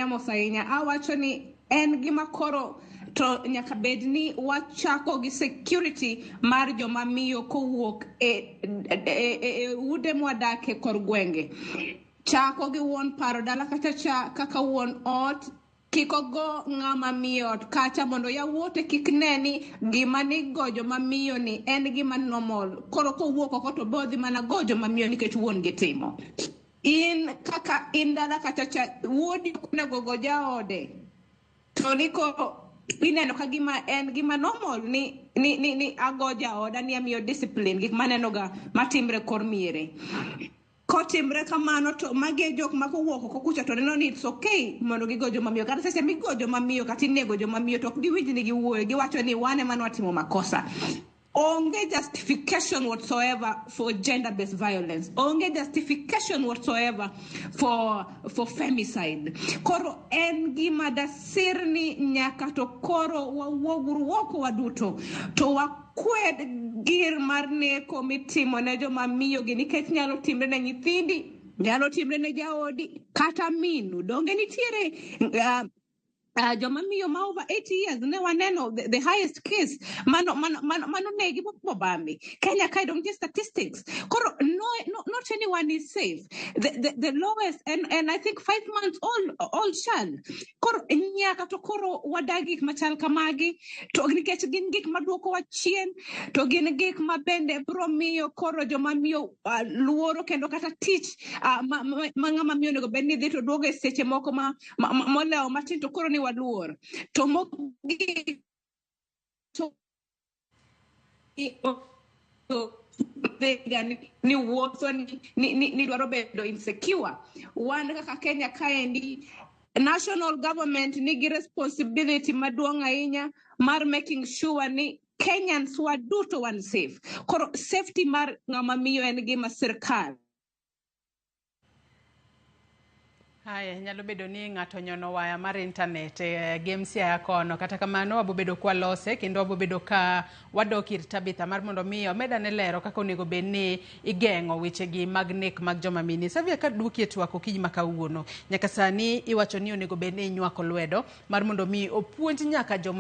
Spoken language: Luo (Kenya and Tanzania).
Mos ahinya. Awacho ni en gima koro to nyaka bed ni wachako gi security mar joma miyo kowuok e ude mwadake kor gwenge. Chako gi wuon paro dala kacha cha kaka wuon ot kik ogo ng'ama miyo ot kacha mondo yawuote kik ne ni gima nigo joma miyo ni en gima normal. Koro kowuok oko to bodhi mana go joma miyo nikech wuon gi timo. In kaka in dala kacha cha wuodi ok onego go jaode to ni koro ineno ka gima en gima normal ni ago jaoda ni amiyo discipline gik maneno ga matimre kor miere. Kotimre kamano to magi e jok ma kowuok oko kucha to neno ni it's okay mondo gigo joma miyo. Kata seche migo joma miyo kata inego joma miyo to ok giwinj ni giwuoyo, giwacho ni wan ema nwatimo makosa. Onge justification whatsoever for gender based violence. Onge justification whatsoever for femicide. Koro en gima dasir ni nyaka to koro wawuoguru oko waduto to wakwed gir mar neko mitimo ne joma miyo gi nikech nyalo timre ne nyithindi, nyalo timre ne jaodi kata minu. Donge nitiere joma miyo ma over 80 years ne waneno the highest case mano negi mobambi Kenya kae. Dong nitie statistics. Koro no, not anyone is safe. The lowest and I think 5 months old child. Koro nyaka to koro wadag gik machal kamagi to nikech gin gik maduokowa chien to gin gik ma bende biro miyo koro joma miyo luoro kendo kata tich ma ng'ama miyo onego bed ni dhi to duogo e seche moko ma molewo matin to koro ni waluor to mogik to dhiga ni wuotho ni dwaro bedo insecure. Wan kaka Kenya kaendi, national government nigi responsibility maduong' ahinya mar making sure ni Kenyans waduto wan safe. Koro safety mar ng'ama miyo en gima sirkal Haya, nyalo bedo ni ng'ato nyono waya mar internet e gem Siaya kono. Kata kamano, wabobedo kwalose kendo wabobedo ka wadok ir Tabitha mar mondo mi omed ane lero kaka onego bed ni igeng'o wechegi mag nek mag joma mine. Savia, ka duoki e twak okinyi ma kawuono, nyaka sani iwacho ni onego bed ni inywako lwedo mar mondo mi opuonj nyaka joma